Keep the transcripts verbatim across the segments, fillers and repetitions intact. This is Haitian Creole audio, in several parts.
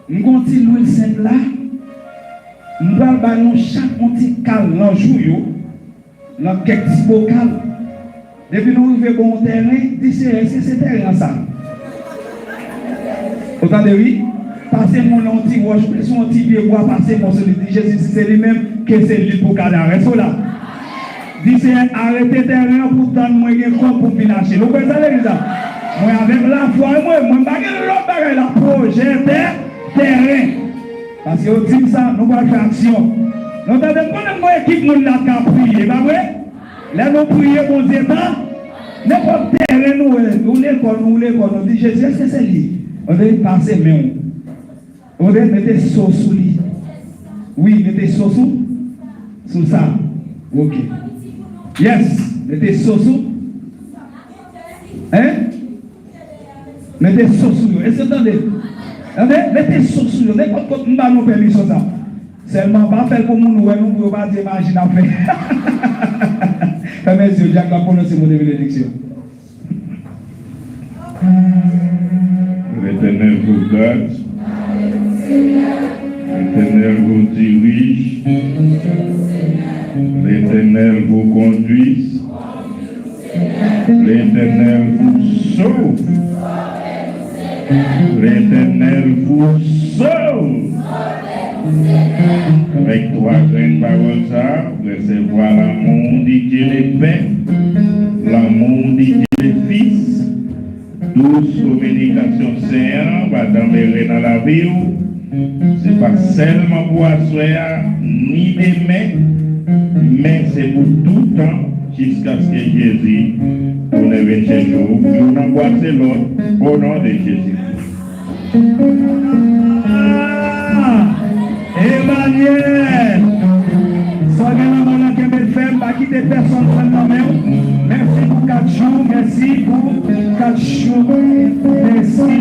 M gen yon ti lwil sent la. M pral ba nou chak yon ti kal nan jou yo, nan kèk ti bokal. Depi nou rive bò yon tèren, di, Seyè, èske se tèren an sa? Ou tande, wi? Pase moun yon ti wòch, oubyen sou yon ti pye bwa, pase mò sou li. Di, Jezi, si se li menm, ke se li pou kadav. Èske w la? Di, Seyè, arete tèren an pou tann mwen gen kòb pou m vin achte l. Ou kwè sa, legliz la? Mwen avèk lafwa, mwen, mwen pa gen lòt bagay la, pwojè tè, tèren. Paske yo di m sa, nou pral fè aksyon. Nou tande, m konnen m gon ekip moun la k ap priye, pa vre? Lè nou priye, Bondye pa. Nenpòt tèren nou wè, ou lekòl nou, ou lekòl nou, di, Jezi, èske se li? Ou dwe pase men w. Ou dwe mete so sou li. Wi, mete so sou, sou sa. Ok. Yes, mete so sou. Hein? Mete so sou yo. Èske w tande? Tande? Mete so sou yo. Nenpòt kot m ba nou pèmisyon sa. Sèlman pa fè l pou moun wè nou, pou yo pa di maji n ap fè. Fèmen zye w, dyak la pwononse mo de benediksyon. L'Éternel vous garde. L'Éternel vous dirige. L'Éternel vous conduise. L'Éternel vous sauve. L'Éternel vous sauve. Avèk twa grenn pawòl sa, w resevwa l'amour du Dieu le Père, l'amour du Dieu le Fils, dous kominikasyon Sen an va demere nan lavi w. Se pa sèlman pou aswè a, ni demen, men se pou toutan, jiskaske Jezi tounen vin chèche w, youn anbwase lòt, o non de Jezi. Ah! Emmanuel! Sa w gen nan men w lan, kenbe l fèm, pa kite pèsonn pran l nan men w. Mèsi pou kat jou, mèsi pou kat jou. Mèsi,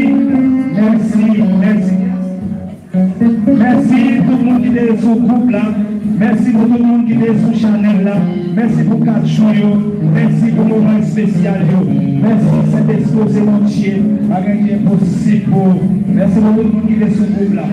mèsi, mèsi. Mèsi tout moun ki te sou gwoup la. Mèsi pou tout moun ki te sou chanèl la. Mèsi pou kat jou yo. Mèsi pou moman espesyal yo. Mèsi Sentespri, se Bondye. Pa gen ki enposib pou ou. Mèsi pou tout moun ki te sou gwoup la.